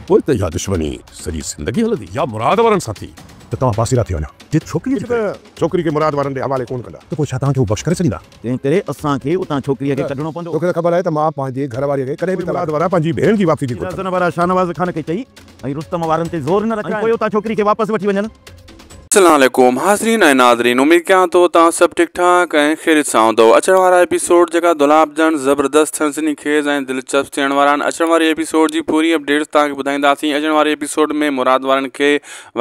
پوء ته اها دشمني سڄي زندگي هلندي. يا مراد وارن سان ٿي ته توهان پاسيرا ٿي وڃو. جي ڇوڪريء جي ڪري. ڇوڪري کي مراد وارن ڏي حوالي ڪونه ڪندا. ته پوء ڇا توهان کي هو بخش ڪري ڇڏيندا؟ تنهن ڪري اسان کي اتان ڇوڪريء کي ڪڍڻو پوندو. توکي ته خبر آهي ته مان پنهنجي گهر واريء کي ڪڏهن به طلاق. مراد وارا پنهنجي ڀيڻ جي واپسي جي گهر ڪندا. رهزن وارا شاهنواز خان کي چئي ۽ رستم وارن تي زور نه رکرائين ۽ پوء اتان ڇوڪري کي واپس وٺي وڃن. السلام عليڪم حاضرين ۽ ناظرين اميد ڪيان ٿو توهان سڀ ٺيڪ ٺاڪ ۽ خيريت سان هوندو اچڻ وارا ايپيسوڊ جيڪا دولاب جان زبردست سنسني خيز ۽ دلچسپ ٿيڻ وارا آهن اچڻ واري ايپيسوڊ جي پوري اپڊيٽس توهان کي ٻڌائينداسين اچڻ واري ايپيسوڊ ۾ مراد وارن کي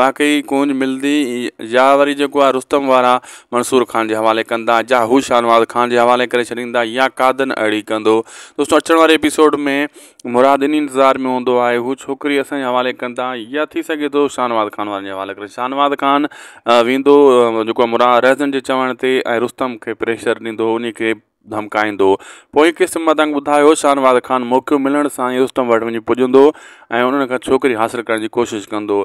واقعي ڪونج ملندي يا وري جيڪو آهي رستم وارا منصور خان جي حوالي ڪندا يا هو شاهنواز خان جي حوالي ڪري ڇڏيندا يا قادن اهڙي ڪندو دوستو اچڻ واري ايپيسوڊ ۾ مراد انهي انتظار ۾ هوندو آهي هو ڇوڪري اسان جي حوالي ڪندا يا ٿي سگهي ٿو شاهنواز خان وارن جي حوالي ڪري شاهنواز خان ويندو جيڪو مراد رهزن جي چوڻ تي ۽ رستم کي پريشر ڏيندو انهي کي ڌمڪائيندو پوئين قسط مان توهان کي ٻڌايو شاهنواز خان موقعو ملڻ سان ئي رستم وٽ وڃي پڄندو ۽ انهن کان ڇوڪري حاصل ڪرڻ جي ڪوشش ڪندو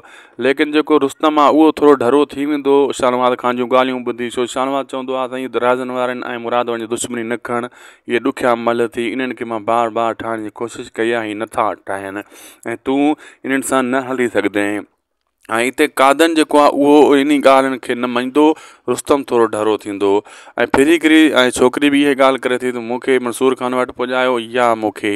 ليڪن جيڪو رستم آهي اهو ٿورو ڍرو ٿي ويندو شاهنواز خان جون ڳالهيون ٻڌي ڇو شاهنواز چوندو آهي سائين رهزن وارن ۽ مراد وارن جي دشمني نه کڻ اهي ڏکيا ملهه ٿي انهن کي مان بار بار ٺاهڻ جي ڪوشش ڪئي آهي هي نٿا ٺاهن ۽ تون انهن سان نه هلي سگهندين ۽ اتي قادن جيڪو آهي اهو انهي ڳالهين کي نه مڃيندو رستم ٿورو ڍرو ٿيندو ۽ ڦري گهري ۽ ڇوڪري به اها ڳالهه ڪري ٿي ته مون کي منصور خان وٽ پڄايو يا مون کي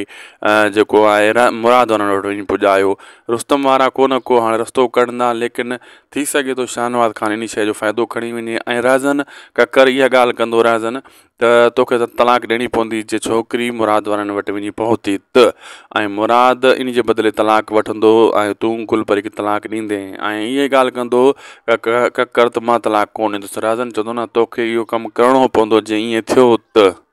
جيڪو آهي مراد وارن وٽ وڃي پڄايو رستم وارا ڪو نه ڪو هاڻي رستو ڪڍندا ليڪن ٿي سگهي ٿو شاهنواز خان انهي شيء جو فائدو کڻي وڃي ۽ رهزن ڪڪر اها ڳالهه ڪندو رهزن ته توکي ته طلاق ڏيڻي پوندي جي ڇوڪري مراد وارن وٽ وڃي پهتي ته ۽ مراد ان جي بدلي طلاق وٺندو ۽ تون گل پري کي طلاق ڏيندين ۽ اها ڳالهه ڪندو ڪڪر ته مان طلاق ڪونه ڏيندس رازن چوندو نه توکي اهو ڪم ڪرڻو پوندو جي ائين ٿيو ته.